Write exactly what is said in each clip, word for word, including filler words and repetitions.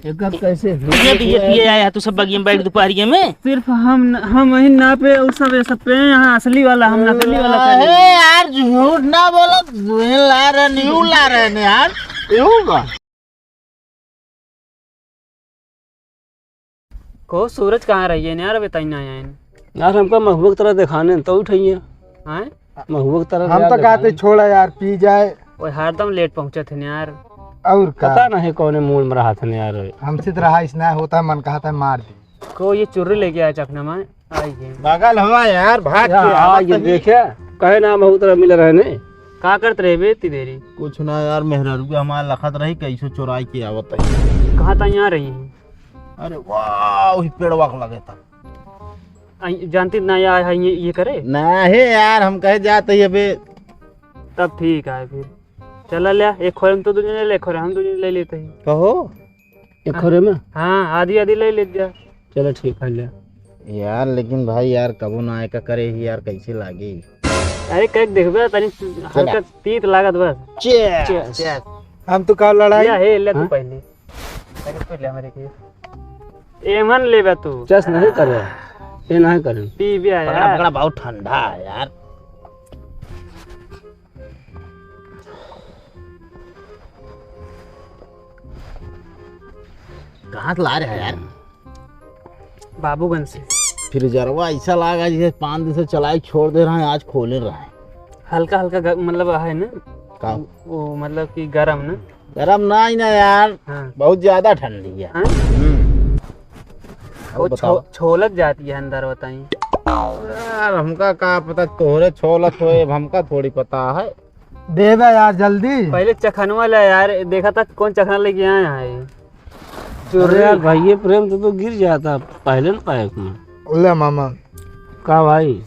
एकर कैसे पिए, पिए, पिए आया तू सब बगिया में बैठ दुपहरिया में। सिर्फ हम न-, हम वही ना पे, उ सब, ये सब पे, यहाँ असली वाला, हम नकली वाला करे। अरे यार, झूठ ना बोलो, ला रहे, न्यू ला रहे ने यार, न्यू का। को सूरज कहाँ रही है यार, अबे ताई ना आए हैं। यार, हमका महुआ की तरह दिखाने तो उठाइए। हैं? महुआ की तरह हम यार तो कहते दिखाने। छोड़ा यार, पी जाए। वो हरदम लेट पहुँचत है यार। और का? पता नहीं कौने मूड में रहा था यार। हमसे तो रहा इसना होता, मन कहा था मार दी। को ये चुर्री लेके आया चखना में, आई है। बगल हवा यार, भाग यार, के आ, आवत ये ही। देखे, कहे ना महुआ की तरह मिल रहे ने। का करत रहे बे इतनी देरी? कुछ ना यार, मेहरारू के हमार लखत रही, कैसे चुराई के आवत है। कहाँ तक यहाँ रही है? अरे वाह, वही पेड़वा के लगे था। आई, जानती ना यार, है ये, ये करे? ना हे यार, हम कहे जाते ही अबे। तब ठीक है फिर। चला ले, एक खोरे में तो दो जने ले, एक खोरे हम दो जने ले लेते हैं। कहो, एक खोरे में? हाँ, आधी आधी ले ले जा। चलो ठीक है, ले। यार, लेकिन भाई यार, कबो ना आए का करे ही यार, कैसे लागी? अरे, कह देखबे, तनी हल्का तीत लागत बस। Cheers। Cheers। हम तो का लड़ाई? ले, हे, ले तू हाँ? पहले। अरे, तू ले मेरे के। एमन लेबे तू। चस नहीं करे, ये नहीं करे। पी भी आया। पकड़ा, पकड़ा, बहुत ठंडा है यार। कहाँ से ला रहे हैं यार? बाबूगंज से। फ्रीजरवा ऐसा लागा जैसे पाँच दिन से चलाई छोड़ दे रहे हैं, आज खोले रहे हैं। हल्का हल्का ग-, मतलब है ना? का? वो मतलब कि गरम ना? गरम ना ही ना यार, हाँ। बहुत ज्यादा ठंडी है। हाँ? हम्म। वो और बताओ। छो-, छोलत जाती है अंदर, बताई। यार, हमका का पता तोहरे छोलत होए, अब हमका थोड़ी पता है। दे दे यार जल्दी। पहले चखनवा ले यार, देखा था कौन चखना लेके आया है। अरे यार, भाई, ये प्रेम तो, तो गिर जाता पहले न पाए में। ले मामा। का भाई?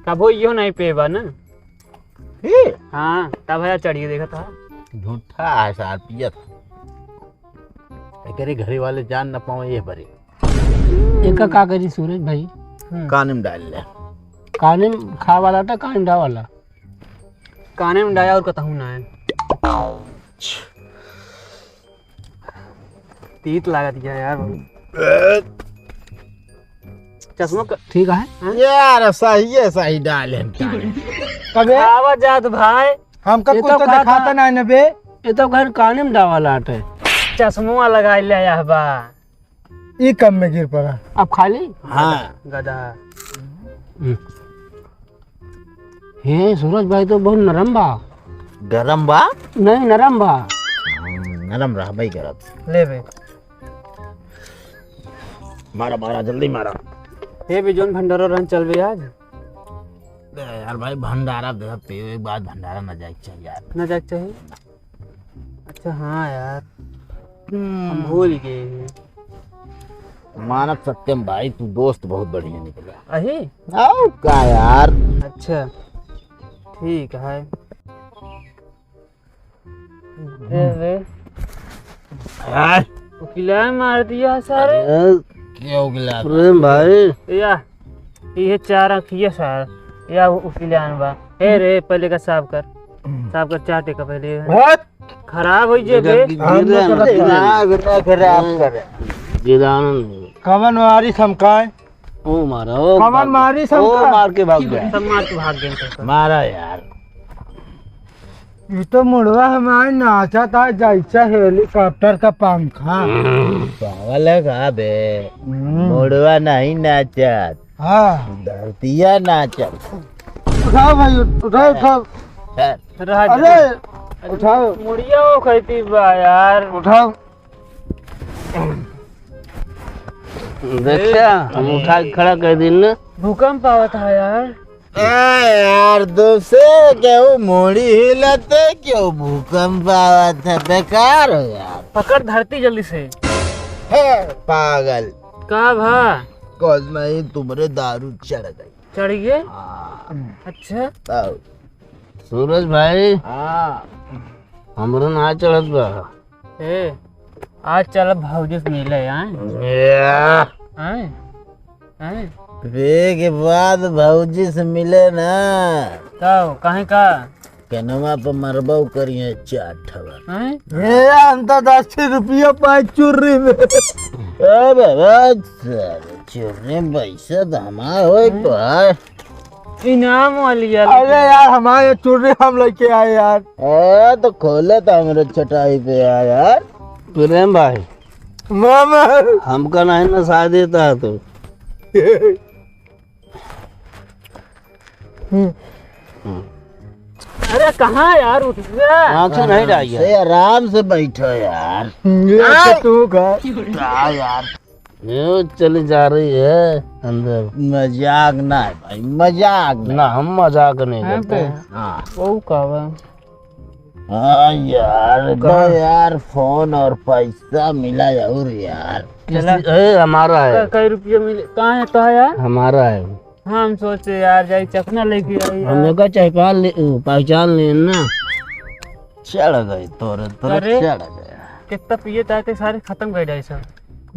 कबो यो नहीं पेबा ना। ए? हाँ, तब है चढ़िए देखा था। झूठा है सार पियत। एकरे घरे वाले जान न पावे ये बरे। एका का करी सूरज भाई? हम्म। काने में डाल ले। काने में खा वाला था, काने में डाल वाला। काने में डाया और कतहूँ ना है। तीत लागत गया यार बहुत। चश्मा क-, ठीक है। हाँ? यार, सही है, सही डाले हम काने। कबे? आवा जात भाई। हमका ये कुछ तो तो कहा दिखाता था। ना है ना बे। ये तो घर काने में डावा लाट है। चश्मा लगा ले यह बा। ई कम में गिर पड़ा। अब खा ली? हाँ। गधा। हम्म। हे, सूरज भाई तो बहुत नरम बा। गरम बा? नहीं, नरम बा। हम्म, नरम रहबे करत। ले बे। मारा, मारा, जल्दी मारा। हे बे, जोन भंडारा रहन चल बे आज। अरे यार भाई, भंडारा दे, पे एक बार भंडारा ना जाए के चाहिए यार। ना जाए के चाहिए? अच्छा, हाँ यार, हम्म। हम भूल गए हैं। मानव सत्यम भाई, तू दोस्त बहुत बढ़िया निकला। अही? और का यार? अच्छा, ठीक है। दे दे। यार। उकिला मार दिया सारे। अरे, क्या उकिला? प्रेम भाई। या, ये चार आँखिया सार। या उकिला बा। ए रे, पहले का साफ कर। साफ कर, चाटे का पहले। हट। खराब हो जे बे। गिर-, गिर-, हम लोग गिर-, का गिर-, खराब करे। गिरान। कवन मारी समकाय? ओ मारा, ओ कवन बाबा। मारी ओ समकाय? मार के भाग गया। सब मार के भाग गए थे। मारा यार। ये तो मुड़वा हमारे नाचा था जैसा helicopter का पंखा। पागल है का बे? हम्म। मुड़वा नहीं नाचत। हाँ। धरतिया नाचत। उठाओ भाई, उठाओ, उठाओ। रहा दे। अरे, उठाओ। मुड़िया वो कहती बा यार। उठाओ। देखा, हम उठा के खड़ा कर दिन ना। भूकंप आवत है यार। ए यार, दूसरे के वो मुड़ी हिलते क्यों भूकंप आवत है? बेकार हो यार। पकड़ धरती जल्दी से। हे पागल। का भा? कुछ नहीं, तुम्हारे दारू चढ़ गई। चढ़ गए? हाँ। अच्छा। तब। सूरज भाई। हाँ। हमरो ना चढ़त बा। ए, आज चल भौजी से मिले, आए? या। आए? आए? रे के बाद भौजी से मिले ना। तब, कहीं का? कनवा पे मरबो करिए चार ठवा। हैं? ए, हम तो दस रुपया पाए चुर्री में। अरे, अरे, चुर्री में पैसा तो हमार होए तो है। इनाम वाली यार। अरे यार, हमारे चुर्री हम लेके आए यार। ए, तो खोले तो हमरे चटाई पे यार, यार। प्रेम भाई। मामा। हमका नहीं नसा देता तू। हम्म। हम्म। अरे कहाँ यार, उठ जा। आँखें नहीं डाली है। से आराम से बैठो यार। ये आ! तो तू का। का यार? ये चली जा रही है अंदर। मजाक ना है भाई, मजाक ना। ना, हम मजाक नहीं हाँ करते। बे। हाँ। वो का बा? हाँ यार, दो कहाँ? यार, फोन और पैसा मिला और यार। चला। किसी, ए, हमारा है। क-, कई रुपया मिले? कहाँ है तो है यार? हमारा है। हाँ, हम सोचे यार, जाई चखना लेके आई यार। हमने कहा पहचान ले, पहचान ले ना। चढ़ गई तोरे, तोरे अरे, चढ़ गया। कितना पिए ताते सारे खत्म कर जाए सब।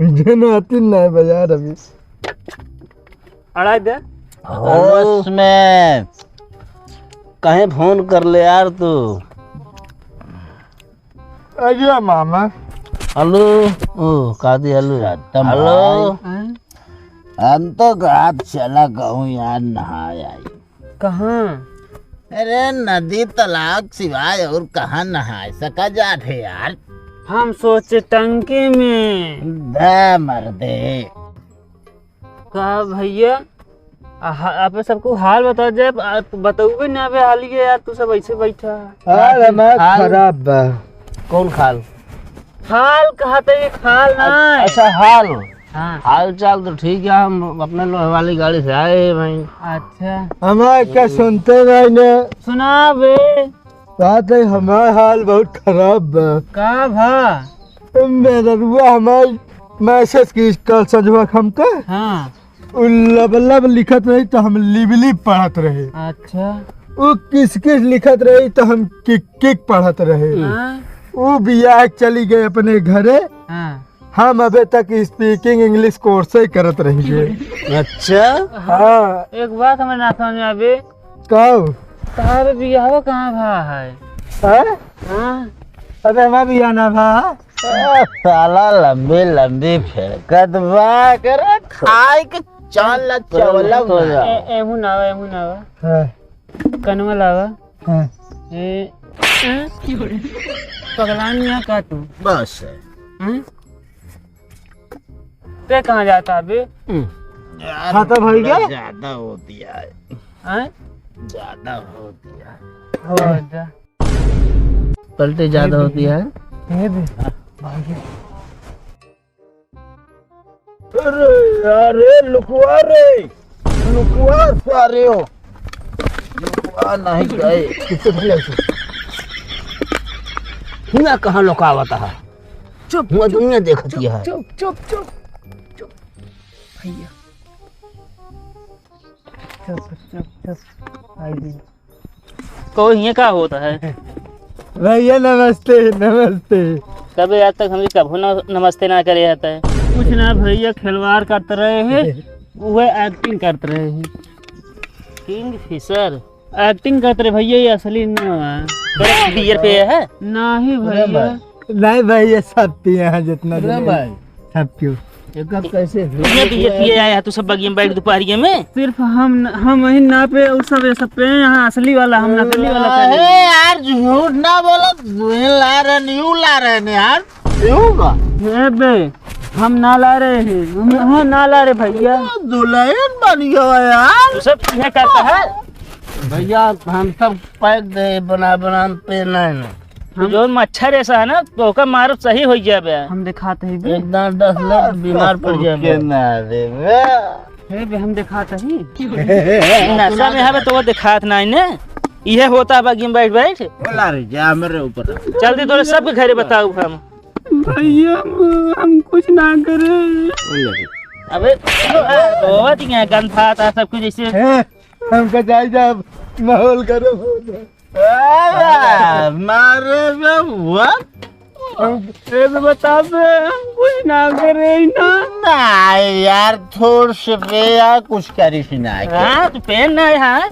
मुझे ना आती ना है बाजार अभी। अड़ाई दे। होश में। कहीं फोन कर ले यार तू। अरे मामा। हेलो। ओ, का दी हेलो? सत्तम हेलो। भाई। हम तो गात चला कहूँ यार, नहाए आई। कहाँ? अरे नदी तालाब सिवाय और कहाँ नहाए सका जात है यार? हम सोचे टंकी में। दे मर्दे। का भैया, आ, हा-, आप सबको हाल बता दे, आप, आप बतउबे ना बे हाल ये यार, तू सब ऐसे बैठा। हाल हमार हाल? खराब बा। कौन हाल? हाल कहते हैं, हाल ना है। अच्छा, हाल। हाँ। हाल चाल तो ठीक है, हम अपने लोहे वाली गाड़ी से आए हैं भाई। अच्छा। हमारे क्या सुनते नहीं ने? सुना बे। बात है, हमार हाल बहुत खराब बा। का भा? मेहररुआ हमार मैसेज की कल संझवा हमका। हाँ। उ लब लब लिखत रही तो हम लिब लिब पढ़त रहे। अच्छा। उ किस किस लिखत रही तो हम किक किक पढ़त रहे। हाँ। उ बियाह चली गई अपने घरे। हाँ। हम अबे तक speaking English course ही करत रहिए। अच्छा। हाँ। एक बात हमें ना समझ में आवे। कब? तहार बियाहवा कहाँ भा है? हैं? हाँ। अबे हमार बियाह ना भा। ए, साला लंबी लंबी फेंकत बा, करे खाए के चाल चावल ए, एहू ना आवा, एहू ना आवा। हाँ। कनवा लावा। हाँ। ए, ए? पगलान यहाँ का तू? बस है। हैं? ते कहाँ जाता अभी? हम्म। यार, खाता भर थोड़ा गया? ज्यादा होती है। हैं? ज्यादा होती है। हो जा। पलटी ज्यादा होती है। ये भी। अरे यार, रे लुकवा रे, लुकवा सारे हो, लुकवा नहीं गए। किससे भले हो? हुआ कहाँ लुकावत है? चुप, हुआ चुप, दुनिया देखती है। चुप, चुप, चुप, चुप, भैया। चुप, चुप, चुप। आई भी। कहो, हियाँ का होता है? भैया नमस्ते, नमस्ते। कबे आज तक हमसे कभो न-, नमस्ते ना करे जाता है। कुछ ना भैया, खिलवाड़ करते रहे हैं, वह एक्टिंग करते रहे हैं। किंगफिशर एक्टिंग करते रहे भैया, ये असली ना है। बियर पे है? नहीं भैया। नहीं भाई, ये सब पिए हैं जितना अरे दिन भाई। सब क्यों? एक कप कैसे? ये भी ये पिए आया है, तू सब बगिया में बैठ दोपहरिया में। सिर्फ हम न, हम वही ना पे, और सब ये सब पे हैं, यहाँ असली वाला, हम नकली वाला कर रहे अरे हैं। यार, झूठ ना बोलो, दुल्हन ला रहे हैं, यू ला रहे हैं यार, यू का? ए बे, हम ना ला रहे हैं, हम, हाँ, ना ला रहे भैया। तो दुल्हन बन गया यार। तू सब ये करता है? भैया, हम सब पैक दे, बना, बना पे नहीं ना। हम जौन मच्छर ऐसा है ना, तो ओकर मारब सही हो जाबे। हम दिखाते ही बे। एक दांत दस ले, बीमार पड़ जाबे। के ना रे बे। हे बे, हम दिखाते ही। नशा में हवे तो वो दिखात नहीं ने। इहे होता है बागी में बैठ बैठ। बोला रे, जा मेरे ऊपर। जल्दी तोरे सबके घरे बताऊ हम। भैया, हम, हम कुछ ना करे। अबे, बहुत ही है, गंधा था सब कुछ ऐसे। हैं? हमका जाई जा, माहौल गरम हो जाए। अरे, मारे बे, what? हम, ए, तो बता बे, हम कुछ ना करे ही ना। ना यार, थोड़ से बे यार, कुछ करी सी ना के। हाँ, तू पेन ना है, हाँ?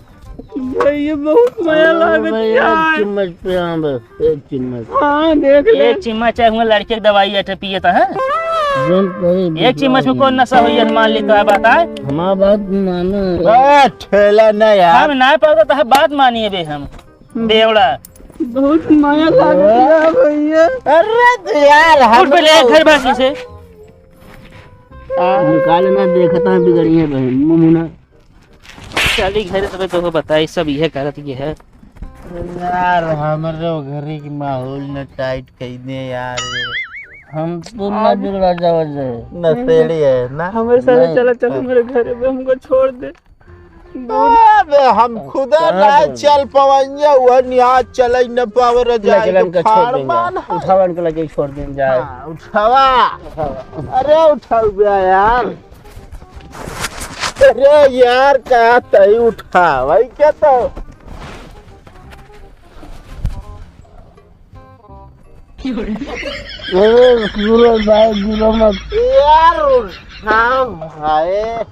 भैया, बहुत मजा लागत भैया, यार। एक चम्मच पे, हाँ, बस एक चम्मच। हाँ, देख ले। एक चम्मच चाहे हुआ लड़के के दवाई अठे पिए था, हैं? जौन कहे एक चम्मच में कौन नशा होई, मान ली तो है बात आए। हमार बात मानो। ए, ठेला ना यार। हम ना पाओ तो है बात मानिए बे हम। बेवड़ा। बहुत मजा लागत यार भैया। अरे तो यार, हम उठ पहले, लोग घर भाग से। निकाल ना, देखता है बिगड़ी है बहन, मुमुना। चली घरे तबे तोहको बताई, सब इहे करत ये है। यार, हमरो घरे की माहौल न टाइट कई दे यार। हम तो ना बिगड़ा जावा जाए। नशेड़ी है ना? हमारे साथ नहीं। चला, चल हमारे घर पे, हमको छोड़ दे। अबे हम खुदा कहाँ ना जाएंगे? चल पवैया, वो नियाज चले न पावे रजाई चला, के इनका छोड़ फाड़ देंगे। मान। उठावा इनके लगे छोड़ देंगे जाए। हाँ, उठावा। उठावा। अरे उठाऊ बे यार। अरे यार, का तई उठावा, ई क्या तो? अरे, गिरो भाई, गिरो मत। यार, उठाओ भाई।